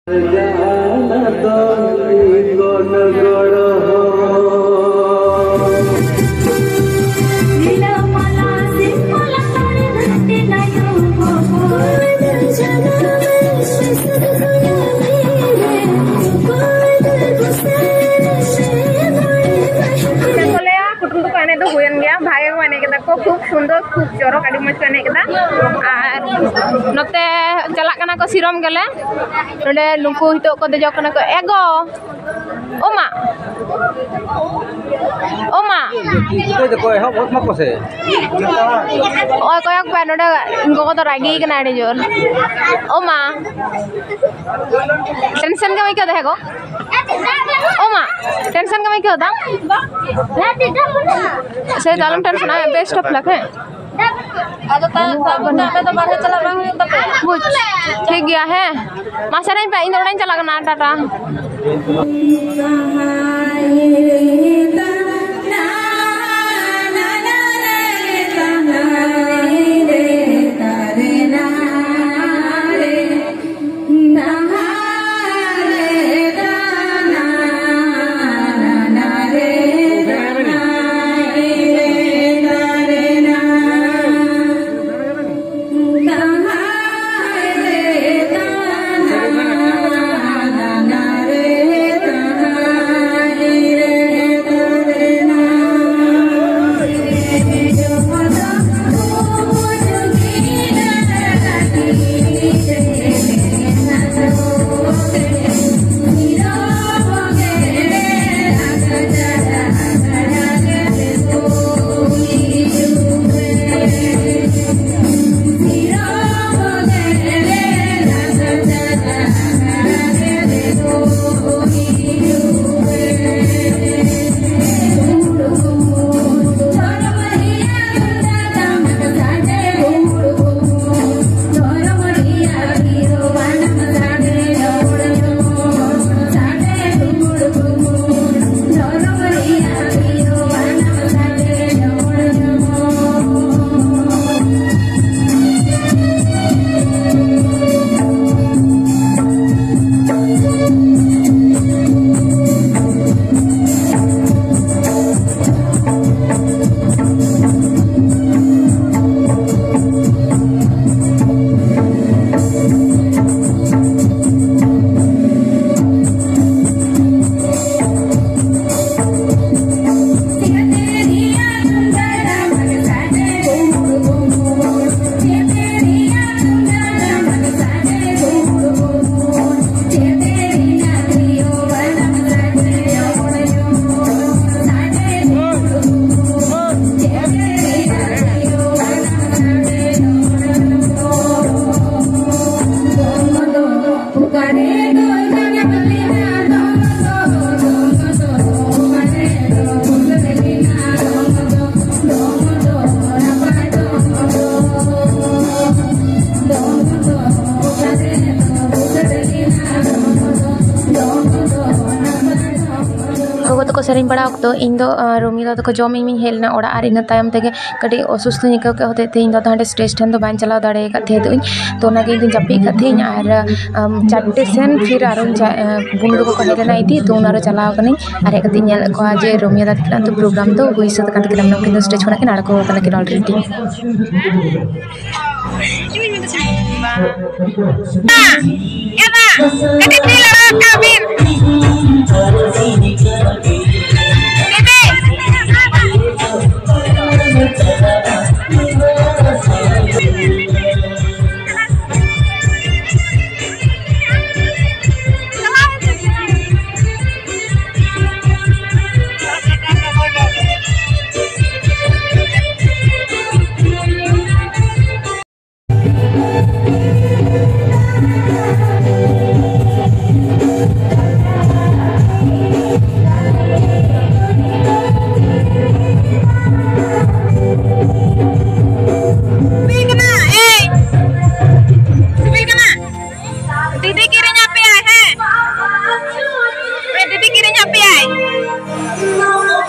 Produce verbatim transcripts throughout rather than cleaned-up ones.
ᱪᱮᱫ ᱠᱚ ᱞᱟᱹᱭᱟ, ᱠᱩᱴᱩᱢ ᱛᱟᱠᱚ ᱮᱱᱮᱡ ᱫᱚ ᱦᱩᱭᱮᱱ ᱜᱮᱭᱟ, ᱵᱷᱟᱜᱮ ᱠᱚ ᱮᱱᱮᱡ ᱠᱮᱫᱟ ᱠᱚ, ᱠᱷᱩᱵ ᱥᱩᱱᱫᱚᱨ, ᱠᱷᱩᱵ ᱪᱚᱨᱚᱠ, ᱟᱹᱰᱤ ᱢᱚᱡᱽ ᱠᱚ ᱮᱱᱮᱡ ᱠᱮᱫᱟ᱾ ᱟᱨ ᱱᱚᱛᱮ ᱪᱟᱞᱟᱜ ᱠᱟᱱᱟ ᱠᱚ ᱥᱤᱨᱚᱢ ᱜᱮᱞᱮ, ᱱᱚᱰᱮ ᱱᱩᱠᱩ ᱱᱤᱛᱚᱜ ᱠᱚ ᱫᱮᱡᱚᱜ ᱠᱟᱱᱟ ᱠᱚ, ᱮᱜᱳ, ᱳ ᱢᱟ, ᱳ ᱢᱟ᱾ ᱚᱠᱚᱭ ᱫᱚᱠᱚ ᱮᱦᱚᱵ ᱜᱚᱫ ᱢᱟᱠᱚ ᱥᱮ? ᱳᱭ ᱠᱚᱭᱚᱜ ᱯᱮ, ᱱᱚᱰᱮ ᱜᱚᱜᱚ ᱫᱚ ᱨᱟᱹᱜᱤ ᱠᱟᱱᱟ ᱟᱹᱰᱤ ᱡᱳᱨ᱾ ᱳ ᱢᱟ, ᱴᱮᱱᱥᱚᱱ ᱜᱮᱢ ᱟᱹᱭᱠᱟᱹᱣ ᱫᱟ ᱦᱮᱸ ᱜᱚ? ᱳ ᱢᱟ, ᱴᱮᱱᱥᱚᱱ ᱜᱮᱢ ᱟᱹᱭᱠᱟᱹᱣ ᱫᱟ? ᱥᱮ ᱫᱚ ᱟᱞᱚᱢ ᱴᱮᱱᱥᱚᱱᱟ, best of luck ᱦᱮᱸ᱾ ᱟᱫᱚ ᱛᱟ-, ᱛᱟᱵᱚᱱ ᱫᱚ ᱟᱯᱮ ᱫᱚ ᱵᱟᱨᱦᱮ ᱪᱟᱞᱟᱜ ᱵᱟᱝ ᱦᱩᱭᱩᱜ ᱛᱟᱯᱮᱭᱟ? ᱵᱩᱡᱽ, ᱴᱷᱤᱠ ᱜᱮᱭᱟ ᱦᱮᱸ᱾ ᱢᱟ ᱥᱮᱨᱮᱧ ᱯᱮ, ᱤᱧ ᱫᱚ ᱚᱲᱟᱜ ᱤᱧ ᱪᱟᱞᱟᱜ ᱠᱟᱱᱟ, ᱴᱟᱴᱟ᱾ ᱜᱚᱜᱚ ᱛᱟᱠᱚ ᱥᱮᱨᱮᱧ ᱵᱟᱲᱟ ᱚᱠᱛᱚ ᱤᱧ ᱫᱚ, ᱟᱸ, ᱨᱳᱢᱤᱭᱳ ᱫᱟᱫᱟ ᱛᱟᱠᱚ ᱡᱚᱢ ᱤᱧ ᱦᱮᱡ ᱞᱮᱱᱟ ᱚᱲᱟᱜ, ᱟᱨ ᱤᱱᱟᱹ ᱛᱟᱭᱚᱢ ᱛᱮᱜᱮ ᱠᱟᱹᱴᱤᱡ ᱚᱥᱩᱥᱛᱷᱚᱧ ᱟᱹᱭᱠᱟᱹᱣ ᱠᱮᱫ ᱦᱚᱛᱮᱡ ᱛᱮ ᱤᱧ ᱫᱚ ᱟᱫᱚ ᱦᱟᱸᱰᱮ stage ᱴᱷᱮᱱ ᱫᱚ ᱵᱟᱹᱧ ᱪᱟᱞᱟᱣ ᱫᱟᱲᱮ ᱟᱠᱟᱫ ᱛᱟᱦᱮᱸ ᱫᱚ ᱤᱧ᱾ ᱛᱚ ᱚᱱᱟᱜᱮ ᱤᱧ ᱫᱚᱧ ᱡᱟᱹᱯᱤᱫ ᱟᱠᱟᱫ ᱛᱟᱦᱮᱸᱧ, ᱟᱨ, ᱟᱢ, ᱪᱟᱨᱴᱮ ᱥᱮᱱ ᱯᱷᱤᱨ ᱟᱨᱚᱧ ᱪᱟ-, ᱟᱸ, ᱵᱩᱱᱩ ᱛᱟᱠᱚ ᱠᱚ ᱦᱮᱡ ᱞᱮᱱᱟ ᱤᱫᱤ, ᱛᱚ ᱚᱱᱟ ᱨᱮ ᱪᱟᱞᱟᱣ ᱠᱟᱹᱱᱟᱹᱧ᱾ ᱟᱨ ᱦᱮᱡ ᱠᱟᱛᱮ ᱤᱧ ᱧᱮᱞᱮᱫ ᱠᱚᱣᱟ ᱡᱮ ᱨᱳᱢᱤᱭᱳ ᱫᱟ ᱛᱟᱹᱠᱤᱱᱟᱜ ᱫᱚ program ᱫᱚ ᱦᱩᱭ ᱥᱟᱹᱛ ᱟᱠᱟᱱ ᱛᱟᱹᱠᱤᱱᱟ, ᱢᱟᱱᱮ ᱩᱱᱠᱤᱱ ᱫᱚ stage ᱠᱷᱚᱱᱟᱜ ᱠᱤᱱ ᱟᱬᱜᱚ ᱟᱠᱟᱱᱟ ᱠᱤᱱ already᱾ ᱮ ᱫᱟ, ᱠᱟᱹᱴᱤᱡ ᱛᱤ ᱞᱟᱲᱟᱣ ᱠᱟᱜ ᱵᱤᱱ᱾ ᱫᱤᱫᱤ᱾ ᱥᱤᱵᱤᱞ ᱠᱟᱱᱟ? ᱮᱭ! ᱥᱤᱵᱤᱞ ᱠᱟᱱᱟ? ᱫᱤᱫᱤ ᱠᱤᱨᱤᱧ ᱟᱯᱮᱭᱟᱭ, ᱦᱮᱸ? ᱫᱤᱫᱤ ᱠᱤᱨᱤᱧ ᱟᱯᱮᱭᱟᱭ᱾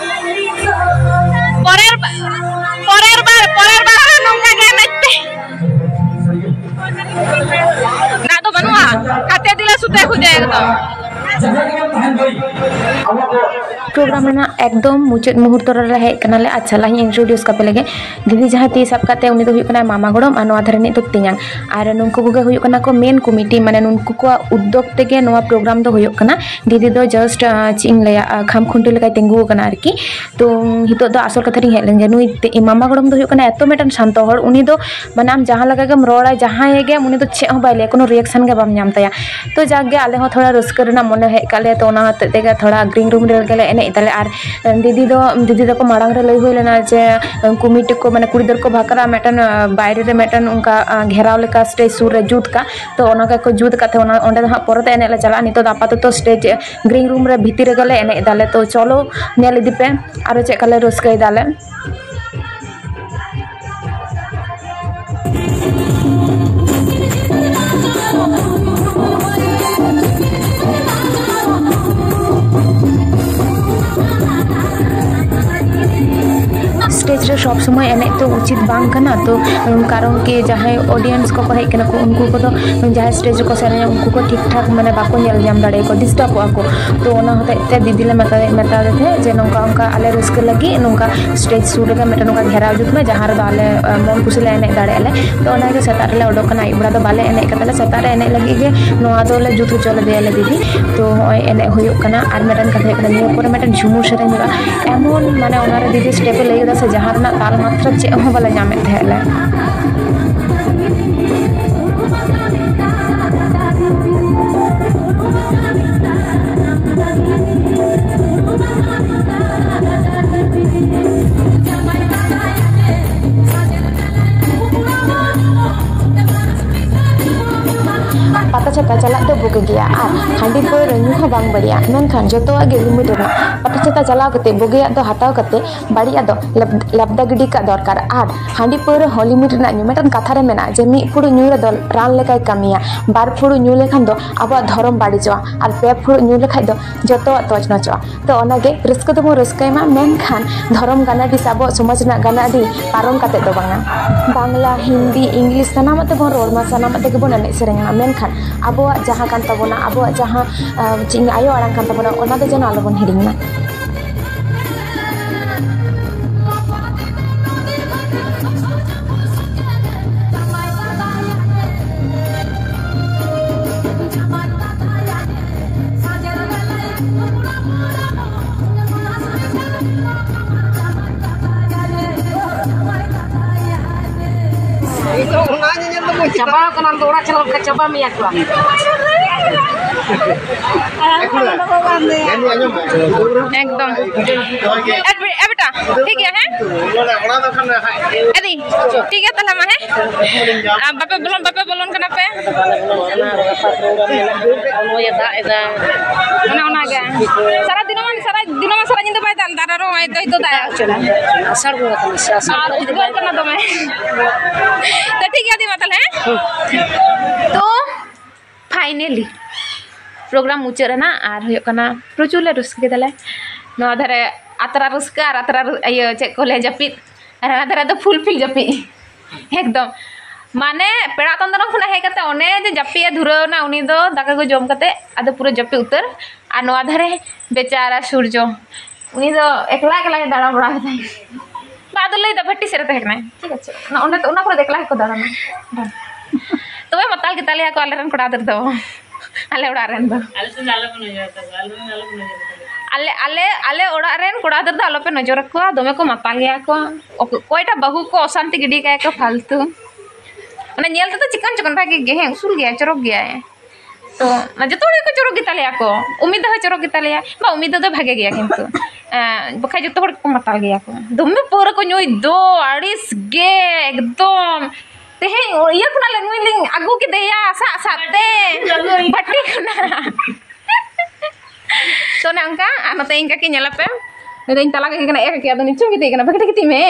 ᱯᱚᱨᱮᱨ ᱵᱟ-, ᱯᱚᱨᱮᱨ ᱵᱟᱨ, ᱯᱚᱨᱮᱨ ᱵᱟᱨ ᱦᱚᱸ ᱱᱚᱝᱠᱟ ᱜᱮ ᱮᱱᱮᱡ ᱯᱮ᱾ ᱫᱟᱜ ᱫᱚ ᱵᱟᱹᱱᱩᱜᱼᱟ, ᱠᱟᱛᱮ ᱫᱤᱞᱟ ᱥᱩᱛᱮ ᱠᱷᱩᱡᱮ ᱮᱠᱫᱚᱢ᱾ ᱯᱨᱳᱜᱨᱟᱢ ᱨᱮᱱᱟᱜ ᱮᱠᱫᱚᱢ ᱢᱩᱪᱟᱹᱫ ᱢᱩᱦᱩᱨᱛᱚ ᱨᱮᱞᱮ ᱦᱮᱡ ᱠᱟᱱᱟᱞᱮ᱾ ᱟᱪᱪᱷᱟ, ᱞᱟᱦᱟᱧ introduce ᱠᱟᱯᱮ ᱞᱮᱜᱮ᱾ ᱫᱤᱫᱤ ᱡᱟᱦᱟᱸᱭ ᱛᱤ ᱥᱟᱵ ᱠᱟᱛᱮ, ᱩᱱᱤ ᱫᱚ ᱦᱩᱭᱩᱜ ᱠᱟᱱᱟᱭ ᱢᱟᱢᱟ ᱜᱚᱲᱚᱢ, ᱟᱨ ᱱᱚᱣᱟ ᱫᱷᱟᱨᱮ ᱨᱤᱱᱤᱡ ᱫᱚ ᱛᱮᱧᱟᱝ᱾ ᱟᱨ ᱱᱩᱠᱩ ᱠᱚᱜᱮ ᱦᱩᱭᱩᱜ ᱠᱟᱱᱟ ᱠᱚ main committee, ᱢᱟᱱᱮ ᱱᱩᱠᱩ ᱠᱚᱣᱟᱜ ᱩᱫᱽᱫᱳᱜᱽ ᱛᱮᱜᱮ ᱱᱚᱣᱟ ᱯᱨᱳᱜᱨᱟᱢ ᱫᱚ ᱦᱩᱭᱩᱜ ᱠᱟᱱᱟ᱾ ᱫᱤᱫᱤ ᱫᱚ just, ᱟᱸ, ᱪᱮᱫ ᱤᱧ ᱞᱟᱹᱭᱟ, ᱟᱸ, ᱠᱷᱟᱢ ᱠᱷᱩᱱᱴᱤ ᱞᱮᱠᱟᱭ ᱛᱤᱸᱜᱩ ᱟᱠᱟᱱᱟ ᱟᱨᱠᱤ᱾ ᱛᱚ, ᱱᱤᱛᱚᱜ ᱫᱚ ᱟᱥᱚᱞ ᱠᱟᱛᱷᱟ ᱨᱤᱧ ᱦᱮᱡ ᱞᱮᱱ ᱜᱮ᱾ ᱱᱩᱭ ᱛᱮ-, ᱢᱟᱢᱟ ᱜᱚᱲᱚᱢ ᱫᱚ ᱦᱩᱭᱩᱜ ᱠᱟᱱᱟ ᱮᱛᱚ ᱢᱤᱫᱴᱟᱝ ᱥᱟᱱᱛᱚ ᱦᱚᱲ, ᱩᱱᱤ ᱫᱚ, ᱢᱟᱱᱮ, ᱟᱢ ᱡᱟᱦᱟᱸ ᱞᱮᱠᱟ ᱜᱮᱢ ᱨᱚᱲᱟ, ᱡᱟᱦᱟᱸᱭ ᱜᱮᱢ, ᱩᱱᱤ ᱫᱚ ᱪᱮᱫ ᱦᱚᱸ ᱵᱟᱭ ᱞᱟᱹᱭᱟ, ᱠᱳᱱᱳ reaction ᱜᱮ ᱵᱟᱢ ᱧᱟᱢ ᱛᱟᱭᱟ᱾ ᱛᱚ, ᱡᱟᱠ ᱜᱮ, ᱟᱞᱮ ᱦᱚᱸ ᱛᱷᱚᱲᱟ ᱨᱟᱹᱥᱠᱟᱹ ᱨᱮᱱᱟᱜ ᱢᱚᱱᱮ ᱦᱮᱡ ᱠᱟᱜ ᱞᱮᱭᱟ, ᱛᱚ ᱚᱱᱟ ᱦᱚᱛᱮᱡ ᱛᱮᱜᱮ ᱛᱷᱚᱲᱟ ᱜᱨᱤᱱ ᱨᱩᱢ ᱨᱮᱜᱮ ᱞᱮ ᱮᱱᱮᱡ ᱫᱟᱞᱮ᱾ ᱟᱨ ᱫᱤᱫᱤ ᱫᱚ, ᱫᱤᱫᱤ ᱛᱟᱠᱚ ᱢᱟᱲᱟᱝ ᱨᱮ ᱞᱟᱹᱭ ᱦᱩᱭ ᱞᱮᱱᱟ ᱡᱮ ᱠᱚᱢᱤᱴᱤ ᱠᱚ, ᱢᱟᱱᱮ ᱠᱩᱲᱤ ᱜᱤᱫᱟᱹᱨ ᱠᱚ ᱵᱟᱠᱷᱨᱟ ᱢᱤᱫᱴᱮᱱ, ᱟᱸ, ᱵᱟᱭᱨᱮ ᱨᱮ ᱢᱤᱫᱴᱮᱱ ᱚᱱᱠᱟ, ᱟᱸ, ᱜᱷᱮᱨᱟᱣ ᱞᱮᱠᱟ ᱥᱴᱮᱡᱽ ᱥᱩᱨ ᱨᱮ ᱡᱩᱛ ᱠᱟᱜ, ᱛᱚ ᱚᱱᱟ ᱜᱮᱠᱚ ᱡᱩᱛ ᱠᱟᱜ ᱛᱟᱦᱮᱸ, ᱚᱱᱟ, ᱚᱸᱰᱮ ᱫᱚ ᱦᱟᱸᱜ ᱯᱚᱨᱮᱛᱮ ᱮᱱᱮᱡ ᱞᱮ ᱪᱟᱞᱟᱜᱼᱟ᱾ ᱱᱤᱛᱚᱜ ᱫᱚ ᱟᱯᱟᱛᱚᱛᱚ ᱥᱴᱮᱡᱽ ᱜᱨᱤᱱ ᱨᱩᱢ ᱨᱮ ᱵᱷᱤᱛᱤᱨ ᱨᱮᱜᱮ ᱞᱮ ᱮᱱᱮᱡ ᱫᱟᱞᱮ᱾ ᱛᱚ ᱪᱚᱞᱚ ᱧᱮᱞ ᱤᱫᱤ ᱯᱮ ᱟᱨᱚ ᱪᱮᱫ ᱞᱮᱠᱟ ᱞᱮ ᱨᱟᱹᱥᱠᱟᱹᱭ ᱫᱟᱞᱮ᱾ ᱥᱴᱮᱡᱽ ᱨᱮ ᱥᱚᱵ ᱥᱚᱢᱚᱭ ᱮᱱᱮᱡ ᱫᱚ ᱩᱪᱤᱛ ᱵᱟᱝ ᱠᱟᱱᱟ, ᱛᱚ ᱠᱟᱨᱚᱱ ᱠᱤ ᱡᱟᱦᱟᱸᱭ ᱚᱰᱤᱭᱮᱱᱥ ᱠᱚᱠᱚ ᱦᱮᱡ ᱠᱟᱱᱟ ᱠᱚ, ᱩᱱᱠᱩ ᱠᱚᱫᱚ ᱡᱟᱦᱟᱸᱭ ᱥᱴᱮᱡᱽ ᱨᱮᱠᱚ ᱥᱮᱨᱮᱧᱟ, ᱩᱱᱠᱩ ᱠᱚ ᱴᱷᱤᱠ ᱴᱷᱟᱠ ᱢᱟᱱᱮ ᱵᱟᱠᱚ ᱧᱮᱞ ᱧᱟᱢ ᱫᱟᱲᱮᱭᱟᱠᱚᱣᱟ, ᱰᱤᱥᱴᱟᱵᱚᱜᱼᱟ ᱠᱚ᱾ ᱛᱚ ᱚᱱᱟ ᱦᱚᱛᱮᱡ ᱛᱮ ᱫᱤᱫᱤ ᱞᱮ ᱢᱮᱛᱟ, ᱢᱮᱛᱟ ᱫᱮ ᱛᱟᱦᱮᱸᱫ ᱡᱮ ᱱᱚᱝᱠᱟ ᱚᱱᱠᱟ ᱟᱞᱮ ᱨᱟᱹᱥᱠᱟᱹ ᱞᱟᱹᱜᱤᱫ ᱱᱚᱝᱠᱟ ᱥᱴᱮᱡᱽ ᱥᱩᱨ ᱨᱮᱜᱮ ᱢᱤᱫᱴᱮᱱ ᱱᱚᱝᱠᱟ ᱜᱷᱮᱨᱟᱣ ᱡᱩᱛ ᱢᱮ, ᱡᱟᱦᱟᱸ ᱨᱮᱫᱚ ᱟᱞᱮ, ᱟᱸ, ᱢᱚᱱ ᱠᱩᱥᱤ ᱞᱮ ᱮᱱᱮᱡ ᱫᱟᱲᱮᱭᱟᱜᱼᱟ ᱞᱮ᱾ ᱛᱚ ᱚᱱᱟᱜᱮ ᱥᱮᱛᱟᱜ ᱨᱮᱞᱮ ᱩᱰᱩᱠ ᱠᱟᱱᱟ, ᱟᱹᱭᱩᱵ ᱵᱮᱲᱟ ᱫᱚ ᱵᱟᱞᱮ ᱮᱱᱮᱡ ᱠᱟᱫᱟ ᱞᱮ, ᱥᱮᱛᱟᱜ ᱨᱮ ᱮᱱᱮᱡ ᱞᱟᱹᱜᱤᱫ ᱜᱮ ᱱᱚᱣᱟ ᱫᱚᱞᱮ ᱡᱩᱛ ᱦᱚᱪᱚ ᱞᱮᱫᱮᱭᱟ ᱞᱮ ᱫᱤᱫᱤ᱾ ᱛᱚ ᱦᱚᱸᱜᱼᱚᱭ ᱮᱱᱮᱡ ᱦᱩᱭᱩᱜ ᱠᱟᱱᱟ᱾ ᱟᱨ ᱢᱤᱫᱴᱮᱱ ᱠᱟᱛᱷᱟ ᱦᱩᱭᱩᱜ ᱠᱟᱱᱟ, ᱱᱤᱭᱟᱹ ᱯᱚᱨᱮ ᱢᱤᱫᱴᱮᱱ ᱡᱷᱩᱢᱩᱨ ᱥᱮᱨᱮᱧ ᱦᱩᱭᱩᱜᱼᱟ, ᱮᱢᱚᱱ ᱢᱟᱱᱮ ᱚᱱᱟᱨᱮ ᱫᱤᱫᱤ ᱥᱴᱮᱯᱮ ᱞᱟᱹᱭ ᱠᱮᱫᱟ ᱥᱮ, ᱡᱟᱦᱟᱸ ᱨᱮᱱᱟᱜ ᱛᱟᱞ ᱢᱟᱛᱨᱟ ᱪᱮᱫ ᱦᱚᱸ ᱵᱟᱞᱮ ᱧᱟᱢᱮᱫ ᱛᱟᱦᱮᱸᱫ ᱞᱮ᱾ ᱯᱟᱛᱟ ᱪᱷᱟᱛᱟ ᱪᱟᱞᱟᱜ ᱫᱚ ᱵᱩᱜᱤ ᱜᱮᱭᱟ ᱟᱨ ᱦᱟᱺᱰᱤ ᱯᱟᱹᱣᱨᱟᱹ ᱧᱩ ᱦᱚᱸ ᱵᱟᱝ ᱵᱟᱹᱲᱤᱡᱼᱟ, ᱢᱮᱱᱠᱷᱟᱱ ᱡᱚᱛᱚᱣᱟᱜ ᱜᱮ ᱞᱤᱢᱤᱴ ᱨᱮᱱᱟᱜ᱾ ᱯᱟᱛᱟ ᱪᱷᱟᱛᱟ ᱪᱟᱞᱟᱣ ᱠᱟᱛᱮ ᱵᱩᱜᱤᱭᱟᱜ ᱫᱚ ᱦᱟᱛᱟᱣ ᱠᱟᱛᱮ ᱵᱟᱹᱲᱤᱡᱟᱜ ᱫᱚ ᱞᱟᱵ-, ᱞᱟᱵᱫᱟ ᱜᱤᱰᱤ ᱠᱟᱜ ᱫᱚᱨᱠᱟᱨ᱾ ᱟᱨ ᱦᱟᱺᱰᱤ ᱯᱟᱹᱣᱨᱟᱹ ᱦᱚᱸ ᱞᱤᱢᱤᱴ ᱨᱮᱱᱟᱜ ᱧᱩ᱾ ᱢᱤᱫᱴᱮᱱ ᱠᱟᱛᱷᱟ ᱨᱮ ᱢᱮᱱᱟᱜᱼᱟ ᱡᱮ ᱢᱤᱫ ᱯᱷᱩᱲᱩᱜ ᱧᱩ ᱨᱮᱫᱚ ᱨᱟᱱ ᱞᱮᱠᱟᱭ ᱠᱟᱹᱢᱤᱭᱟ, ᱵᱟᱨ ᱯᱷᱩᱲᱩᱜ ᱧᱩ ᱞᱮᱠᱷᱟᱱ ᱫᱚ ᱟᱵᱚᱣᱟᱜ ᱫᱷᱚᱨᱚᱢ ᱵᱟᱹᱲᱤᱡᱚᱜᱼᱟ, ᱟᱨ ᱯᱮ ᱯᱷᱩᱲᱩᱜ ᱧᱩ ᱞᱮᱠᱷᱟᱡ ᱫᱚ ᱡᱚᱛᱚᱣᱟᱜ ᱛᱚᱪ ᱱᱚᱪᱚᱜᱼᱟ᱾ ᱛᱚ ᱚᱱᱟᱜᱮ, ᱨᱟᱹᱥᱠᱟᱹ ᱫᱚᱵᱚᱱ ᱨᱟᱹᱥᱠᱟᱹᱭ ᱢᱟ, ᱢᱮᱱᱠᱷᱟᱱ ᱫᱷᱚᱨᱚᱢ ᱜᱟᱱᱟᱰᱤ ᱥᱮ ᱟᱵᱚᱣᱟᱜ ᱥᱚᱢᱟᱡᱽ ᱨᱮᱱᱟᱜ ᱜᱟᱱᱟᱰᱤ ᱯᱟᱨᱚᱢ ᱠᱟᱛᱮ ᱫᱚ ᱵᱟᱝᱟ᱾ ᱵᱟᱝᱞᱟ, ᱦᱤᱱᱫᱤ, ᱤᱝᱞᱤᱥ ᱥᱟᱱᱟᱢᱟᱜ ᱛᱮᱵᱚᱱ ᱨᱚᱲ ᱢᱟ, ᱥᱟᱱᱟᱢᱟᱜ ᱛᱮᱜᱮ ᱵᱚᱱ ᱮᱱᱮᱡ ᱥᱮᱨᱮᱧ ᱢᱟ, ᱢᱮᱱᱠᱷᱟᱱ ᱟᱵᱚᱣᱟᱜ ᱡᱟᱦᱟᱸ ᱠᱟᱱ ᱛᱟᱵᱚᱱᱟ, ᱟᱵᱚᱣᱟᱜ ᱡᱟᱦᱟᱸ, ᱟᱸ, ᱪᱮᱫ ᱤᱧ, ᱟᱭᱳ ᱟᱲᱟᱝ ᱠᱟᱱ ᱛᱟᱵᱚᱱᱟ, ᱚᱱᱟ ᱫᱚ ᱡᱮᱱᱚ ᱟᱞᱚᱵᱚᱱ ᱦᱤᱲᱤᱧ ᱢᱟ᱾ ᱪᱟᱵᱟ ᱟᱠᱟᱱᱟ, ᱟᱢ ᱫᱚ ᱚᱲᱟᱜ ᱪᱟᱞᱟᱣ ᱞᱮᱱᱠᱷᱟᱱ ᱪᱟᱵᱟ ᱢᱮᱭᱟ ᱠᱚ᱾ ᱮᱠᱫᱚᱢ᱾ ᱮ ᱵᱮ-, ᱮ ᱵᱮᱴᱟ, ᱴᱷᱤᱠ ᱜᱮᱭᱟ, ᱦᱮᱸ? ᱮᱫᱤ, ᱴᱷᱤᱠ ᱜᱮᱭᱟ ᱛᱟᱦᱞᱮ ᱢᱟ, ᱦᱮᱸ? ᱟᱨ ᱵᱟᱯᱮ ᱵᱚᱞᱚᱱ, ᱵᱟᱯᱮ ᱵᱚᱞᱚᱱ ᱠᱟᱱᱟ ᱯᱮ? ᱚᱱᱟ ᱚᱱᱟᱜᱮ᱾ ᱥᱟᱨᱟ ᱫᱤᱱᱚᱢᱟᱱ, ᱥᱟᱨᱟ ᱫᱤᱱᱚᱢᱟᱱ, ᱥᱟᱨᱟ ᱧᱤᱫᱟᱹ ᱵᱟᱭ ᱫᱟᱜ ᱮᱫᱟ, ᱟᱨ ᱟᱨᱚ ᱱᱚᱜᱼᱚᱭ ᱛᱚ ᱱᱤᱛᱚᱜ ᱫᱟᱜ ᱮ ᱟᱥᱟᱲ ᱵᱚᱸᱜᱟ ᱠᱟᱱᱟ ᱥᱮ, ᱟᱥᱟᱲ ᱟᱨ ᱵᱚᱸᱜᱟ ᱡᱩᱫᱤ ᱩᱫᱽᱜᱟᱹᱨ ᱵᱟᱭ ᱠᱟᱱᱟ ᱫᱚᱢᱮ᱾ ᱛᱚ ᱴᱷᱤᱠ ᱜᱮᱭᱟ, ᱫᱤ ᱢᱟ ᱛᱟᱦᱞᱮ, ᱦᱮᱸ? ᱛᱚ finally program ᱢᱩᱪᱟᱹᱫ ᱮᱱᱟ, ᱟᱨ ᱦᱩᱭᱩᱜ ᱠᱟᱱᱟ ᱯᱨᱚᱪᱩᱨ ᱞᱮ ᱨᱟᱹᱥᱠᱟᱹ ᱠᱮᱫᱟᱞᱮ᱾ ᱱᱚᱣᱟ ᱫᱷᱟᱨᱮ ᱟᱛᱨᱟ ᱨᱟᱹᱥᱠᱟᱹ ᱟᱨ ᱟᱛᱨᱟ ᱨᱟᱹ-, ᱤᱭᱟᱹ ᱪᱮᱫ ᱠᱚ ᱞᱟᱹᱭᱟ, ᱡᱟᱹᱯᱤᱫ, ᱟᱨ ᱦᱟᱱᱟ ᱫᱷᱟᱨᱮ ᱫᱚ ᱯᱷᱩᱞ ᱯᱷᱤᱞ ᱡᱟᱹᱯᱤᱫ᱾ ᱮᱠᱫᱚᱢ ᱢᱟᱱᱮ ᱯᱮᱲᱟ ᱛᱟᱢ ᱫᱟᱨᱟᱢ ᱠᱷᱚᱱᱟᱜ ᱦᱮᱡ ᱠᱟᱛᱮ ᱚᱱᱮ ᱡᱮ ᱡᱟᱹᱯᱤᱫ ᱮ ᱫᱷᱩᱨᱟᱹᱣ ᱮᱱᱟ, ᱩᱱᱤ ᱫᱚ ᱫᱟᱠᱟ ᱠᱚ ᱡᱚᱢ ᱠᱟᱛᱮ ᱟᱫᱚ ᱯᱩᱨᱟᱹ ᱡᱟᱹᱯᱤᱫ ᱩᱛᱟᱹᱨ᱾ ᱟᱨ ᱱᱚᱣᱟ ᱫᱷᱟᱨᱮ ᱵᱮᱪᱟᱨᱟ ᱥᱩᱨᱡᱚ, ᱩᱱᱤ ᱫᱚ ᱮᱠᱞᱟ ᱮᱠᱞᱟ ᱜᱮ ᱫᱟᱬᱟ ᱵᱟᱲᱟ ᱠᱮᱫᱟᱭ᱾ ᱵᱟ, ᱟᱫᱚ ᱞᱟᱹᱭ ᱫᱟ ᱵᱷᱟᱹᱴᱤ ᱥᱮᱫ ᱨᱮ ᱛᱟᱦᱮᱸ ᱠᱟᱱᱟᱭ, ᱴᱷᱤᱠ ᱟᱪᱷᱮ, ᱚᱱᱟ, ᱚᱸᱰᱮ, ᱚᱱᱟ ᱠᱚᱨᱮ ᱫᱚ ᱮᱠᱞᱟ ᱜᱮᱠᱚ ᱫᱟᱬᱟᱱᱟ᱾ ᱛᱚᱵᱮ ᱢᱟᱛᱟᱞ ᱜᱮᱛᱟ ᱞᱮᱭᱟ ᱠᱚ ᱟᱞᱮ ᱨᱮᱱ ᱠᱚᱲᱟ ᱜᱤᱫᱟᱹᱨ ᱫᱚ, ᱟᱞᱮ ᱚᱲᱟᱜ ᱨᱮᱱ ᱫᱚ᱾ ᱟᱞᱮ, ᱟᱞᱮ, ᱟᱞᱮ ᱚᱲᱟᱜ ᱨᱮᱱ ᱠᱚᱲᱟ ᱜᱤᱫᱟᱹᱨ ᱫᱚ ᱟᱞᱚᱯᱮ ᱱᱚᱡᱚᱨ ᱟᱠᱚᱣᱟ, ᱫᱚᱢᱮ ᱠᱚ ᱢᱟᱛᱟᱞ ᱜᱮᱭᱟ ᱠᱚ᱾ ᱚᱠ-, ᱚᱠᱚᱭᱴᱟᱜ ᱵᱟᱹᱦᱩ ᱠᱚ ᱚᱥᱟᱱᱛᱤ ᱜᱤᱰᱤ ᱠᱟᱭᱟ ᱠᱚ ᱯᱷᱟᱞᱛᱩ᱾ ᱚᱱᱟ ᱧᱮᱞ ᱛᱮᱫᱚ ᱪᱤᱠᱚᱱ ᱪᱤᱠᱚᱱ ᱵᱷᱟᱜᱮ ᱜᱮ, ᱦᱮᱸ, ᱩᱥᱩᱞ ᱜᱮᱭᱟᱭ, ᱪᱚᱨᱚᱠ ᱜᱮᱭᱟᱭ᱾ ᱛᱚ, ᱡᱚᱛᱚ ᱦᱚᱲ ᱜᱮᱠᱚ ᱪᱚᱨᱚᱠ ᱜᱮᱛᱟ ᱞᱮᱭᱟ ᱠᱚ᱾ ᱩᱢᱤᱫ ᱫᱚ ᱦᱚᱸ ᱪᱚᱨᱚᱠ ᱜᱮᱛᱟ ᱞᱮᱭᱟ᱾ ᱵᱟ, ᱩᱢᱤᱫ ᱫᱚ ᱵᱷᱟᱜᱮ ᱜᱮᱭᱟ ᱠᱤᱱᱛᱩ᱾ ᱮᱸ, ᱵᱟᱠᱷᱟᱡ ᱡᱚᱛᱚ ᱦᱚᱲ ᱜᱮᱠᱚ ᱢᱟᱛᱟᱞ ᱜᱮᱭᱟ ᱠᱚ᱾ ᱫᱚᱢᱮ ᱯᱟᱹᱣᱨᱟᱹ ᱠᱚ ᱧᱩᱭ ᱫᱚ, ᱟᱹᱲᱤᱥ ᱜᱮ ᱮᱠᱫᱚᱢ᱾ ᱛᱮᱦᱮᱧ ᱤᱭᱟᱹ ᱠᱷᱚᱱᱟᱜ ᱞᱮ ᱱᱩᱭ ᱞᱤᱧ ᱟᱹᱜᱩ ᱠᱮᱫᱮᱭᱟ ᱥᱟᱜ ᱥᱟᱜ ᱛᱮ᱾ ᱵᱷᱟᱹᱴᱤ ᱠᱷᱚᱱᱟᱜ᱾ ᱛᱚ, ᱚᱱᱮ ᱚᱱᱠᱟ, ᱟᱨ ᱱᱚᱛᱮ ᱤᱧ ᱠᱟᱹᱠᱤ ᱧᱮᱞᱮ ᱯᱮ᱾ ᱱᱩᱭ ᱫᱚ ᱤᱧ ᱛᱟᱞᱟ ᱠᱟᱹᱠᱤ ᱠᱟᱱᱟ, ᱮ ᱠᱟᱹᱠᱤ, ᱟᱫᱚ ᱱᱤᱪᱩᱢ ᱜᱤᱛᱤᱡ ᱠᱟᱱᱟ, ᱵᱷᱟᱹᱜᱤ ᱴᱷᱤᱠ ᱜᱤᱛᱤᱡ ᱢᱮ᱾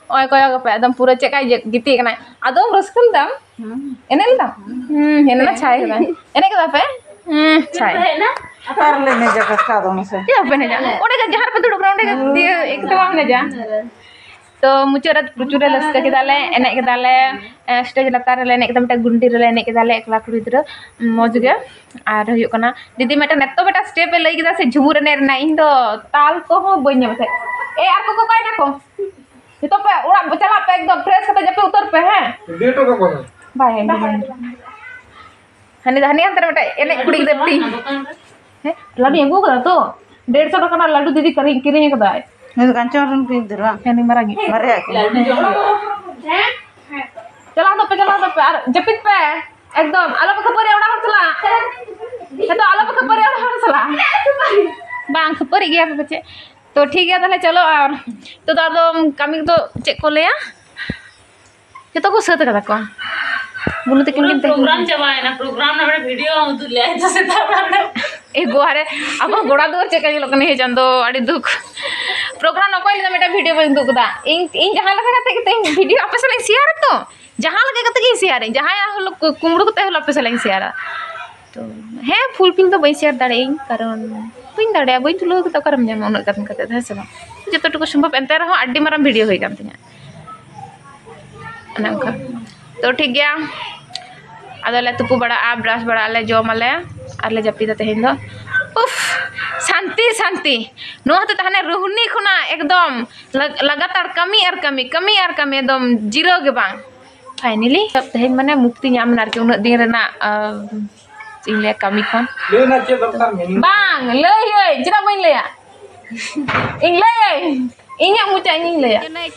ᱚᱭ ᱠᱚᱭᱚᱜ ᱯᱮ, ᱮᱠᱫᱚᱢ ᱯᱩᱨᱟᱹ ᱪᱮᱫ ᱞᱮᱠᱟᱭ ᱜᱤᱛᱤᱡ ᱠᱟᱱᱟᱭ᱾ ᱟᱫᱚᱢ ᱨᱟᱹᱥᱠᱟᱹ ᱞᱮᱫᱟᱢ? ᱦᱩᱸ᱾ ᱮᱱᱮᱡ ᱞᱮᱫᱟᱢ? ᱦᱩᱸ, ᱮᱱᱮᱡ ᱞᱮᱫᱟ, ᱪᱷᱟᱭ ᱠᱮᱫᱟᱭ᱾ ᱮᱱᱮᱡ ᱠᱮᱫᱟ ᱯᱮ? ᱦᱩᱸ, ᱪᱷᱟᱭ᱾ ᱚᱠᱟ ᱨᱮᱞᱮ ᱮᱱᱮᱡᱟ ᱠᱟᱠᱟ ᱫᱚ ᱢᱟᱥᱮ? ᱪᱮᱫ ᱵᱟᱯᱮ ᱮᱱᱮᱡᱟ? ᱚᱸᱰᱮ ᱜᱮ ᱡᱟᱦᱟᱸ ᱨᱮᱯᱮ ᱫᱩᱲᱩᱵ ᱠᱟᱱᱟ, ᱚᱸᱰᱮ ᱜᱮ ᱫᱤᱭᱮ ᱮᱠᱫᱚᱢ ᱵᱟᱢ ᱮᱱᱮᱡᱟ? ᱛᱚ, ᱢᱩᱪᱟᱹᱫ ᱨᱮ ᱯᱨᱚᱪᱩᱨ ᱞᱮ ᱨᱟᱹᱥᱠᱟᱹ ᱠᱮᱫᱟᱞᱮ, ᱮᱱᱮᱡ ᱠᱮᱫᱟᱞᱮ, ᱮ, stage ᱞᱟᱛᱟᱨ ᱨᱮᱞᱮ ᱮᱱᱮᱡ ᱠᱮᱫᱟ, ᱢᱤᱫᱴᱟᱝ ᱜᱩᱱᱰᱤ ᱨᱮᱞᱮ ᱮᱱᱮᱡ ᱠᱮᱫᱟᱞᱮ, ᱮᱠᱞᱟ ᱠᱩᱲᱤ ᱜᱤᱫᱽᱨᱟᱹ, ᱢᱚᱡᱽ ᱜᱮ᱾ ᱟᱨ ᱦᱩᱭᱩᱜ ᱠᱟᱱᱟ, ᱫᱤᱫᱤ ᱢᱤᱫᱴᱟᱝ ᱮᱛᱚ ᱢᱤᱫᱴᱟᱝ step ᱮ ᱞᱟᱹᱭ ᱠᱮᱫᱟ ᱥᱮ ᱡᱷᱩᱢᱩᱨ ᱮᱱᱮᱡ ᱨᱮᱱᱟᱜ, ᱤᱧ ᱫᱚ ᱛᱟᱞ ᱠᱚᱦᱚᱸ ᱵᱟᱹᱧ ᱧᱟᱢ ᱛᱟᱦᱮᱸᱫ᱾ ᱮ, ᱟᱨ ᱠᱚᱠᱚ ᱚᱠᱟᱭ ᱱᱟᱠᱚ? ᱱᱤᱛᱚᱜ ᱯᱮ ᱚᱲᱟᱜ ᱪᱟᱞᱟᱜ ᱯᱮ, ᱮᱠᱫᱚᱢ fresh ᱠᱟᱛᱮ ᱡᱟᱹᱯᱤᱫ ᱩᱛᱟᱹᱨ ᱯᱮ, ᱦᱮᱸ? ᱤᱫᱤ ᱦᱚᱴᱚ ᱠᱟᱠᱚ ᱢᱮ᱾ ᱵᱟᱭ ᱦᱮᱡ ᱞᱮᱱᱟ᱾ ᱦᱟᱹᱱᱤ ᱫᱚ, ᱦᱟᱹᱱᱤ ᱦᱟᱱᱛᱮ ᱨᱮ ᱢᱤᱫᱴᱮᱡ ᱮᱱᱮᱡ ᱠᱩᱲᱤ ᱜᱤᱫᱽᱨᱟᱹ ᱛᱤᱧ᱾ ᱦᱮᱸ? ᱞᱟᱹᱰᱩᱧ ᱟᱹᱜᱩ ᱠᱟᱫᱟ ᱛᱚ? ᱰᱮᱲᱥᱚ ᱴᱟᱠᱟ ᱨᱮᱱᱟᱜ ᱞᱟᱹᱰᱩ ᱫᱤᱫᱤ ᱠᱤᱨᱤᱧ, ᱠᱤᱨᱤᱧ ᱠᱟᱫᱟᱭ᱾ ᱱᱩᱭ ᱫᱚ ᱠᱟᱧᱪᱚᱱ ᱨᱮᱱ ᱠᱩᱲᱤ ᱜᱤᱫᱽᱨᱟᱹ ᱵᱟᱝ? ᱦᱮᱸ, ᱱᱩᱭ ᱢᱟᱨᱟᱝ ᱜᱮ᱾ ᱢᱟᱨᱮᱭᱟᱜ ᱠᱟᱱᱟ᱾ ᱪᱟᱞᱟᱣ ᱫᱚᱯᱮ, ᱪᱟᱞᱟᱣ ᱫᱚᱯᱮ, ᱟᱨ ᱡᱟᱹᱯᱤᱫ ᱯᱮ᱾ ᱮᱠᱫᱚᱢ ᱟᱞᱚ ᱯᱮ ᱠᱷᱟᱹᱯᱟᱹᱨᱤᱭᱟ ᱚᱲᱟᱜ ᱦᱚᱲ ᱥᱟᱞᱟᱜ᱾ ᱴᱷᱤᱠ ᱜᱮᱭᱟ ᱯᱮ ᱯᱟᱪᱮᱫ? ᱛᱚ ᱴᱷᱤᱠ ᱜᱮᱭᱟ, ᱛᱟᱦᱚᱞᱮ ᱪᱚᱞᱚ᱾ ᱟᱨ ᱱᱤᱛᱚᱜ ᱫᱚ ᱟᱫᱚ ᱠᱟᱹᱢᱤ ᱫᱚ ᱪᱮᱫ ᱠᱚ ᱞᱟᱹᱭᱟ, ᱡᱚᱛᱚ ᱠᱚ ᱥᱟᱹᱛ ᱠᱟᱫᱟ ᱠᱚ᱾ ᱵᱩᱞᱩ ᱛᱟᱹᱠᱤᱱ ᱠᱤᱱ ᱛᱟᱦᱮᱸ ᱯᱨᱳᱜᱨᱟᱢ ᱠᱟᱱᱟ᱾ ᱪᱟᱵᱟᱭᱮᱱᱟ, ᱯᱨᱳᱜᱨᱟᱢ ᱨᱮᱱᱟᱜ ᱢᱤᱫᱴᱮᱱ ᱵᱷᱤᱰᱤᱭᱳ ᱩᱫᱩᱜ ᱞᱮᱭᱟ ᱛᱚ ᱥᱮᱛᱟᱜ ᱵᱮᱲᱟ᱾ ᱮ ᱜᱚ, ᱟᱨᱮ, ᱟᱵᱚ ᱜᱚᱲᱟ ᱫᱩᱣᱟᱹᱨ ᱪᱮᱫ ᱞᱮᱠᱟ ᱧᱮᱞᱚᱜ ᱠᱟᱱᱟ, ᱦᱮ ᱪᱟᱸᱫᱚ, ᱟᱹᱰᱤ ᱫᱩᱠ᱾ ᱯᱨᱳᱜᱨᱟᱢ ᱚᱠᱚᱭ ᱞᱟᱹᱭᱫᱟ ᱢᱤᱫᱴᱮᱱ ᱵᱷᱤᱰᱤᱭᱳ ᱵᱟᱹᱧ ᱩᱫᱩᱜ ᱠᱟᱫᱟ? ᱤᱧ, ᱤᱧ ᱡᱟᱦᱟᱸ ᱞᱮᱠᱟ ᱠᱟᱛᱮ ᱜᱮ ᱛᱮᱦᱮᱧ ᱵᱷᱤᱰᱤᱭᱳ ᱟᱯᱮ ᱥᱟᱞᱟᱜ ᱤᱧ ᱥᱮᱭᱟᱨᱟ ᱛᱚ, ᱡᱟᱦᱟᱸ ᱞᱮᱠᱟ ᱠᱟᱛᱮ ᱜᱤᱧ ᱥᱮᱭᱟᱨᱟᱹᱧ, ᱡᱟᱦᱟᱸᱭᱟᱜ ᱦᱚᱞᱳ ᱠᱩ-, ᱠᱩᱢᱲᱩ ᱠᱟᱛᱮ ᱦᱚᱞᱳ ᱟᱯᱮ ᱥᱟᱞᱟᱜ ᱤᱧ ᱥᱮᱭᱟᱨᱟ᱾ ᱛᱚ ᱦᱮᱸ, ᱯᱷᱩᱞ ᱯᱷᱤᱞ ᱫᱚ ᱵᱟᱹᱧ ᱥᱮᱭᱟᱨ ᱫᱟᱲᱮᱭᱟᱜᱼᱟᱹᱧ, ᱠᱟᱨᱚᱱ ᱵᱟᱹᱧ ᱫᱟᱲᱮᱭᱟᱜᱼᱟ, ᱵᱟᱹᱧ ᱛᱩᱞᱟᱹᱣ ᱠᱟᱛᱮ ᱚᱠᱟᱨᱮᱢ ᱧᱟᱢᱟ ᱩᱱᱟᱹᱜ ᱜᱟᱱ ᱠᱟᱛᱮ ᱫᱚ, ᱦᱮᱸ ᱥᱮ ᱵᱟᱝ? ᱡᱚᱛᱚ ᱴᱩᱠᱩ ᱥᱚᱢᱵᱷᱚᱵ, ᱮᱱᱛᱮ ᱨᱮᱦᱚᱸ ᱟᱹᱰᱤ ᱢᱟᱨᱟᱝ ᱵᱷᱤᱰᱤᱭᱳ ᱦᱩᱭ ᱠᱟᱱ ᱛᱤᱧᱟᱹ᱾ ᱚᱱᱮ ᱚᱱᱠᱟ᱾ ᱛᱚ ᱴᱷᱤᱠ ᱜᱮᱭᱟ, ᱟᱫᱚ ᱞᱮ ᱛᱩᱯᱩ ᱵᱟᱲᱟᱜᱼᱟ, ᱵᱨᱟᱥ ᱵᱟᱲᱟᱜ ᱟᱞᱮ, ᱡᱚᱢ ᱟᱞᱮ ᱟᱨ ᱞᱮ ᱡᱟᱹᱯᱤᱫᱟ ᱛᱮᱦᱮᱧ ᱫᱚ᱾ ᱩᱯᱷ, ᱥᱟᱱᱛᱤ, ᱥᱟᱱᱛᱤ᱾ ᱱᱚᱣᱟ ᱦᱚᱛᱮᱡ ᱛᱮ ᱦᱟᱱᱮ ᱨᱩᱦᱱᱤ ᱠᱷᱚᱱᱟᱜ ᱮᱠᱫᱚᱢ ᱞᱟᱜ-, ᱞᱟᱜᱟᱛᱟᱨ ᱠᱟᱹᱢᱤ ᱟᱨ ᱠᱟᱹᱢᱤ, ᱠᱟᱹᱢᱤ ᱟᱨ ᱠᱟᱹᱢᱤ, ᱮᱠᱫᱚᱢ ᱡᱤᱨᱟᱹᱣ ᱜᱮ ᱵᱟᱝ᱾ ᱯᱷᱟᱭᱱᱟᱞᱤ ᱛᱮᱦᱮᱧ ᱢᱟᱱᱮ ᱢᱩᱠᱛᱤ ᱧᱟᱢ ᱮᱱᱟ ᱟᱨᱠᱤ, ᱩᱱᱟᱹᱜ ᱫᱤᱱ ᱨᱮᱱᱟᱜ, ᱟᱸ, ᱪᱮᱫ ᱤᱧ ᱞᱟᱹᱭᱟ, ᱠᱟᱹᱢᱤ ᱠᱷᱚᱱ᱾ ᱞᱟᱹᱭ ᱨᱮᱱᱟᱜ ᱪᱮᱫ ᱫᱚᱨᱠᱟᱨ ᱢᱮᱱᱟᱜᱼᱟ? ᱵᱟᱝ, ᱞᱟᱹᱭ ᱦᱚᱭ, ᱪᱮᱫᱟᱜ ᱵᱟᱹᱧ ᱞᱟᱹᱭᱟ? ᱤᱧ ᱞᱟᱹᱭᱟᱹᱧ, ᱤᱧᱟᱹᱜ ᱢᱚᱪᱟ ᱤᱧᱤᱧ ᱞᱟᱹᱭᱟ᱾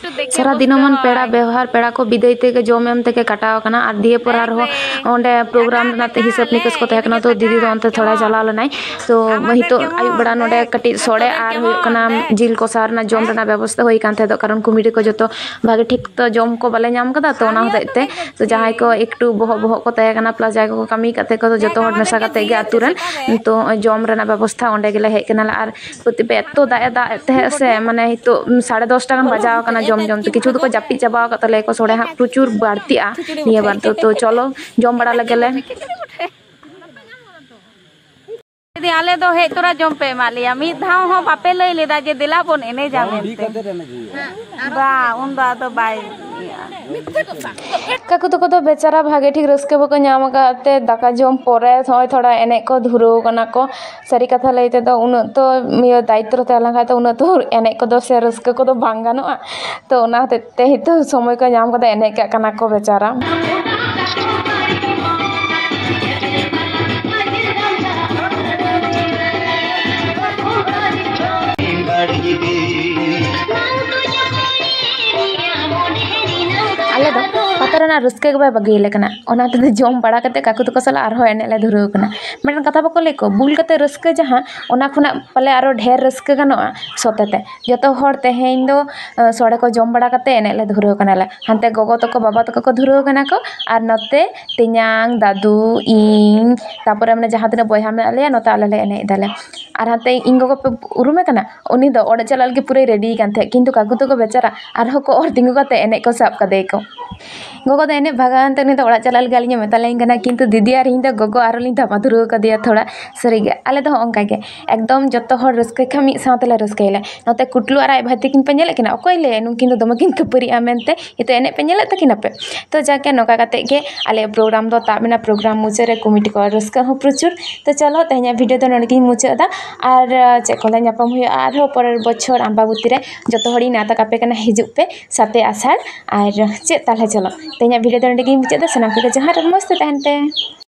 ᱥᱟᱨᱟ ᱫᱤᱱᱚᱢᱟᱱ ᱯᱮᱲᱟ ᱵᱮᱣᱦᱟᱨ, ᱯᱮᱲᱟ ᱠᱚ ᱵᱤᱫᱟᱹᱭ ᱛᱮᱜᱮ ᱡᱚᱢ ᱮᱢ ᱛᱮᱜᱮ ᱠᱟᱴᱟᱣ ᱟᱠᱟᱱᱟ᱾ ᱟᱨ ᱫᱤᱭᱮ ᱯᱚᱨ ᱟᱨᱦᱚᱸ ᱚᱸᱰᱮ ᱯᱨᱳᱜᱨᱟᱢ ᱨᱮᱱᱟᱜ ᱛᱮ ᱦᱤᱥᱟᱹᱵ ᱱᱤᱠᱟᱹᱥ ᱠᱚ ᱛᱟᱦᱮᱸ ᱠᱟᱱᱟ, ᱛᱚ ᱫᱤᱫᱤ ᱫᱚ ᱚᱱᱛᱮ ᱛᱷᱚᱲᱟᱭ ᱪᱟᱞᱟᱣ ᱞᱮᱱᱟᱭ᱾ ᱛᱚ ᱱᱤᱛᱚᱜ ᱟᱹᱭᱩᱵ ᱵᱮᱲᱟ ᱱᱚᱸᱰᱮ ᱠᱟᱹᱴᱤᱡ ᱥᱚᱲᱮ ᱟᱨ ᱦᱩᱭᱩᱜ ᱠᱟᱱᱟ ᱡᱤᱞ ᱠᱚᱥᱟ ᱨᱮᱱᱟᱜ ᱡᱚᱢ ᱨᱮᱱᱟᱜ ᱵᱮᱵᱚᱥᱛᱷᱟ ᱦᱩᱭ ᱠᱟᱱ ᱛᱟᱦᱮᱸ ᱫᱚ, ᱠᱟᱨᱚᱱ ᱠᱚᱢᱤᱴᱤ ᱠᱚ ᱡᱚᱛᱚ ᱵᱷᱟᱜᱮ ᱴᱷᱤᱠ ᱛᱚ ᱡᱚᱢ ᱠᱚ ᱵᱟᱞᱮ ᱧᱟᱢ ᱠᱟᱫᱟ, ᱛᱚ ᱚᱱᱟ ᱦᱚᱛᱮᱡ ᱛᱮ ᱛᱚ ᱡᱟᱦᱟᱸᱭ ᱠᱚ ᱮᱠᱴᱩ ᱵᱚᱦᱚᱜ ᱵᱚᱦᱚᱜ ᱠᱚ ᱛᱟᱦᱮᱸ ᱠᱟᱱᱟ, ᱯᱞᱟᱥ ᱡᱟᱦᱟᱸᱭ ᱠᱚᱠᱚ ᱠᱟᱹᱢᱤ ᱠᱟᱛᱮ ᱠᱚ, ᱡᱚᱛᱚ ᱦᱚᱲ ᱢᱮᱥᱟ ᱠᱟᱛᱮ ᱜᱮ ᱟᱹᱛᱩ ᱨᱮᱱ ᱛᱚ ᱡᱚᱢ ᱨᱮᱱᱟᱜ ᱵᱮᱵᱚᱥᱛᱷᱟ ᱚᱸᱰᱮ ᱜᱮᱞᱮ ᱦᱮᱡ ᱠᱟᱱᱟᱞᱮ᱾ ᱟᱨ ᱯᱨᱚᱛᱤ ᱯᱮ ᱮᱛᱚ ᱫᱟᱜ ᱮ ᱫᱟᱜ ᱮᱫ ᱛᱟᱦᱮᱸᱜ ᱥᱮ, ᱢᱟᱱᱮ ᱱᱤᱛᱚᱜ ᱥᱟᱲᱮ ᱫᱚᱥᱴᱟ ᱜᱟᱱ ᱵᱟᱡᱟᱣ ᱠᱟᱱᱟ ᱡᱚᱢ ᱡᱚᱢ ᱛᱮ᱾ ᱠᱤᱪᱷᱩ ᱫᱚᱠᱚ ᱡᱟᱹᱯᱤᱫ ᱪᱟᱵᱟᱣ ᱟᱠᱟᱫ ᱛᱟᱞᱮᱭᱟ ᱠᱚ, ᱥᱚᱲᱮ ᱦᱟᱸᱜ ᱯᱨᱚᱪᱩᱨ ᱵᱟᱹᱲᱛᱤᱜᱼᱟ ᱱᱤᱭᱟᱹ ᱵᱟᱨ ᱫᱚ᱾ ᱛᱚ ᱪᱚᱞᱚ ᱡᱚᱢ ᱵᱟᱲᱟ ᱞᱮᱜᱮ ᱞᱮ᱾ ᱫᱤᱫᱤ, ᱟᱞᱮ ᱫᱚ ᱦᱮᱡ ᱛᱚᱨᱟ ᱡᱚᱢ ᱯᱮ ᱮᱢᱟᱜ ᱞᱮᱭᱟ, ᱢᱤᱫ ᱫᱷᱟᱣ ᱦᱚᱸ ᱵᱟᱯᱮ ᱞᱟᱹᱭ ᱞᱮᱫᱟ ᱡᱮ ᱫᱮᱞᱟ ᱵᱚᱱ ᱮᱱᱮᱡᱟ ᱢᱮᱱᱛᱮ᱾ ᱵᱟ, ᱩᱱᱫᱚ ᱟᱫᱚ ᱵᱟᱭ ᱤᱭᱟᱹᱜᱼᱟ᱾ ᱠᱟᱠᱩ ᱛᱟᱠᱚ ᱫᱚ ᱵᱮᱪᱟᱨᱟ ᱵᱷᱟᱜᱮ ᱴᱷᱤᱠ ᱨᱟᱹᱥᱠᱟᱹ ᱵᱟᱠᱚ ᱧᱟᱢ ᱟᱠᱟᱫ ᱛᱮ ᱫᱟᱠᱟ ᱡᱚᱢ ᱯᱚᱨᱮ ᱱᱚᱜᱼᱚᱭ ᱛᱷᱚᱲᱟ ᱮᱱᱮᱡ ᱠᱚ ᱫᱷᱩᱨᱟᱹᱣ ᱠᱟᱱᱟ ᱠᱚ᱾ ᱥᱟᱹᱨᱤ ᱠᱟᱛᱷᱟ ᱞᱟᱹᱭ ᱛᱮᱫᱚ ᱩᱱᱟᱹᱜ ᱛᱚ ᱤᱭᱟᱹ ᱫᱟᱭᱤᱛᱛᱚ ᱨᱮ ᱛᱟᱦᱮᱸ ᱞᱮᱱᱠᱷᱟᱱ ᱛᱚ ᱩᱱᱟᱹᱜ ᱛᱚ ᱮᱱᱮᱡ ᱠᱚᱫᱚ ᱥᱮ ᱨᱟᱹᱥᱠᱟᱹ ᱠᱚᱫᱚ ᱵᱟᱝ ᱜᱟᱱᱚᱜᱼᱟ᱾ ᱛᱚ ᱚᱱᱟ ᱦᱚᱛᱮᱡ ᱛᱮ ᱱᱤᱛᱚᱜ ᱥᱚᱢᱚᱭ ᱠᱚ ᱧᱟᱢ ᱠᱟᱛᱮ ᱮᱱᱮᱡ ᱠᱟᱜ ᱠᱟᱱᱟ ᱠᱚ ᱵᱮᱪᱟᱨᱟ᱾ ᱟᱞᱮ ᱫᱚ ᱯᱟᱛᱟ ᱚᱱᱟ ᱨᱟᱹᱥᱠᱟᱹ ᱜᱮ ᱵᱟᱭ ᱵᱟᱹᱜᱤᱭᱟᱞᱮ ᱠᱟᱱᱟ᱾ ᱚᱱᱟ ᱛᱮᱫᱚ ᱡᱚᱢ ᱵᱟᱲᱟ ᱠᱟᱛᱮ ᱠᱟᱠᱩ ᱛᱟᱠᱚ ᱥᱟᱞᱟᱜ ᱟᱨᱦᱚᱸ ᱮᱱᱮᱡ ᱞᱮ ᱫᱷᱩᱨᱟᱹᱣ ᱠᱟᱱᱟ᱾ ᱢᱤᱫᱴᱮᱱ ᱠᱟᱛᱷᱟ ᱵᱟᱠᱚ ᱞᱟᱹᱭ ᱠᱚ, ᱵᱩᱞ ᱠᱟᱛᱮ ᱨᱟᱹᱥᱠᱟᱹ ᱡᱟᱦᱟᱸ, ᱚᱱᱟ ᱠᱷᱚᱱᱟᱜ ᱯᱟᱞᱮ ᱟᱨᱚ ᱰᱷᱮᱨ ᱨᱟᱹᱥᱠᱟᱹ ᱜᱟᱱᱚᱜᱼᱟ ᱥᱚᱛᱮ ᱛᱮ᱾ ᱡᱚᱛᱚ ᱦᱚᱲ ᱛᱮᱦᱮᱧ ᱫᱚ, ᱟᱸ, ᱥᱚᱲᱮ ᱠᱚ ᱡᱚᱢ ᱵᱟᱲᱟ ᱠᱟᱛᱮ ᱮᱱᱮᱡ ᱞᱮ ᱫᱷᱩᱨᱟᱹᱣ ᱠᱟᱱᱟᱞᱮ᱾ ᱦᱟᱱᱛᱮ ᱜᱚᱜᱚ ᱛᱟᱠᱚ, ᱵᱟᱵᱟ ᱛᱟᱠᱚ ᱠᱚ ᱫᱷᱩᱨᱟᱹᱣ ᱠᱟᱱᱟ ᱠᱚ, ᱟᱨ ᱱᱚᱛᱮ ᱛᱮᱧᱟᱝ, ᱫᱟᱫᱩ, ᱤᱧ, ᱛᱟᱯᱚᱨᱮ ᱢᱟᱱᱮ ᱡᱟᱦᱟᱸ ᱛᱤᱱᱟᱹᱜ ᱵᱚᱭᱦᱟ ᱢᱮᱱᱟᱜ ᱞᱮᱭᱟ, ᱱᱚᱛᱮ ᱟᱞᱮ ᱞᱮ ᱮᱱᱮᱡ ᱮᱫᱟᱞᱮ᱾ ᱟᱨ ᱦᱟᱱᱛᱮ ᱤᱧ ᱜᱚᱜᱚ ᱯᱮ ᱩᱨᱩᱢᱮ ᱠᱟᱱᱟ, ᱩᱱᱤ ᱫᱚ ᱚᱲᱟᱜ ᱪᱟᱞᱟᱜ ᱞᱟᱹᱜᱤᱫ ᱯᱩᱨᱟᱹᱭ ᱨᱮᱰᱤ ᱠᱟᱱ ᱛᱟᱦᱮᱸᱫ, ᱠᱤᱱᱛᱩ ᱠᱟᱠᱩ ᱛᱟᱠᱚ ᱵᱮᱪᱟᱨᱟ ᱟᱨᱦᱚᱸ ᱠᱚ ᱚᱨ ᱛᱤᱸᱜᱩ ᱠᱟᱛᱮ ᱮᱱᱮᱡ ᱠᱚ ᱥᱟᱵ ᱠᱟᱫᱮᱭᱟᱠᱚ᱾ ᱜᱚᱜᱚ ᱫᱚ ᱮᱱᱮᱡ ᱵᱷᱟᱜᱟᱣᱮᱱ ᱛᱮ ᱩᱱᱤ ᱫᱚ ᱚᱲᱟᱜ ᱪᱟᱞᱟᱜ ᱞᱟᱹᱜᱤᱫ ᱟᱹᱞᱤᱧᱮ ᱢᱮᱛᱟᱞᱤᱧ ᱠᱟᱱᱟ, ᱠᱤᱱᱛᱩ ᱫᱤᱫᱤ ᱟᱨ ᱤᱧ ᱫᱚ ᱜᱚᱜᱚ ᱟᱨᱚ ᱞᱤᱧ ᱫᱷᱟᱢᱟ ᱫᱷᱩᱨᱟᱹᱣ ᱠᱟᱫᱮᱭᱟ ᱛᱷᱚᱲᱟ᱾ ᱥᱟᱹᱨᱤᱜᱮ, ᱟᱞᱮ ᱫᱚ ᱦᱚᱸᱜᱼᱚ ᱚᱱᱠᱟ ᱜᱮ, ᱮᱠᱫᱚᱢ ᱡᱚᱛᱚ ᱦᱚᱲ ᱨᱟᱹᱥᱠᱟᱹ ᱠᱷᱟᱱ ᱢᱤᱫ ᱥᱟᱶ ᱛᱮᱞᱮ ᱨᱟᱹᱥᱠᱟᱹᱭᱟᱞᱮ᱾ ᱱᱚᱛᱮ ᱠᱩᱴᱞᱩ ᱟᱨ ᱟᱡ ᱵᱷᱟᱹᱭ ᱛᱟᱹᱠᱤᱱ ᱯᱮ ᱧᱮᱞᱮᱫ ᱠᱤᱱᱟ, ᱚᱠᱚᱭ ᱞᱟᱹᱭᱟ ᱱᱩᱠᱤᱱ ᱫᱚ ᱫᱚᱢᱮ ᱠᱤᱱ ᱠᱷᱟᱹᱯᱟᱹᱨᱤᱜᱼᱟ ᱢᱮᱱᱛᱮ? ᱱᱤᱛᱚᱜ ᱮᱱᱮᱡ ᱯᱮ ᱧᱮᱞᱮᱫ ᱛᱟᱹᱠᱤᱱᱟ ᱯᱮ? ᱛᱚ ᱡᱟᱠᱮ, ᱱᱚᱝᱠᱟ ᱠᱟᱛᱮ ᱜᱮ ᱟᱞᱮᱭᱟᱜ ᱯᱨᱳᱜᱨᱟᱢ ᱫᱚ ᱛᱟᱵ ᱮᱱᱟ᱾ ᱯᱨᱳᱜᱨᱟᱢ ᱢᱩᱪᱟᱹᱫ ᱨᱮ ᱠᱚᱢᱤᱴᱤ ᱠᱚᱣᱟᱜ ᱨᱟᱹᱥᱠᱟᱹ ᱦᱚᱸ ᱯᱨᱚᱪᱩᱨ᱾ ᱛᱚ ᱪᱚᱞᱚ, ᱛᱮᱦᱮᱧᱟᱜ ᱵᱷᱤᱰᱤᱭᱳ ᱫᱚ ᱱᱚᱸᱰᱮ ᱜᱤᱧ ᱢᱩᱪᱟᱹᱫ ᱮᱫᱟ᱾ ᱟᱨ, ᱟᱨ ᱪᱮᱫ ᱠᱚ ᱞᱟᱹᱭᱟ, ᱧᱟᱯᱟᱢ ᱦᱩᱭᱩᱜᱼᱟ ᱟᱨᱦᱚᱸ ᱯᱚᱨᱮᱨ ᱵᱚᱪᱷᱚᱨ ᱟᱢᱵᱟᱵᱚᱛᱤ ᱨᱮ᱾ ᱡᱚᱛᱚ ᱦᱚᱲᱤᱧ ᱱᱮᱣᱛᱟ ᱠᱟᱯᱮ ᱠᱟᱱᱟ, ᱦᱤᱡᱩᱜ ᱯᱮ ᱥᱟᱛᱮᱭ ᱟᱥᱟᱲ᱾ ᱟᱨ ᱪᱮᱫ, ᱛᱟᱦᱚᱞᱮ ᱪᱚᱞᱚ, ᱛᱮᱦᱮᱧᱟᱜ ᱵᱷᱤᱰᱤᱭᱳ ᱫᱚ ᱱᱚᱸᱰᱮ ᱜᱤᱧ ᱢᱩᱪᱟᱹᱫ ᱮᱫᱟ᱾ ᱥᱟᱱᱟᱢ ᱠᱚᱜᱮ ᱡᱚᱦᱟᱨ ᱟᱨ ᱢᱚᱡᱽ ᱛᱮ ᱛᱟᱦᱮᱱ ᱯᱮ᱾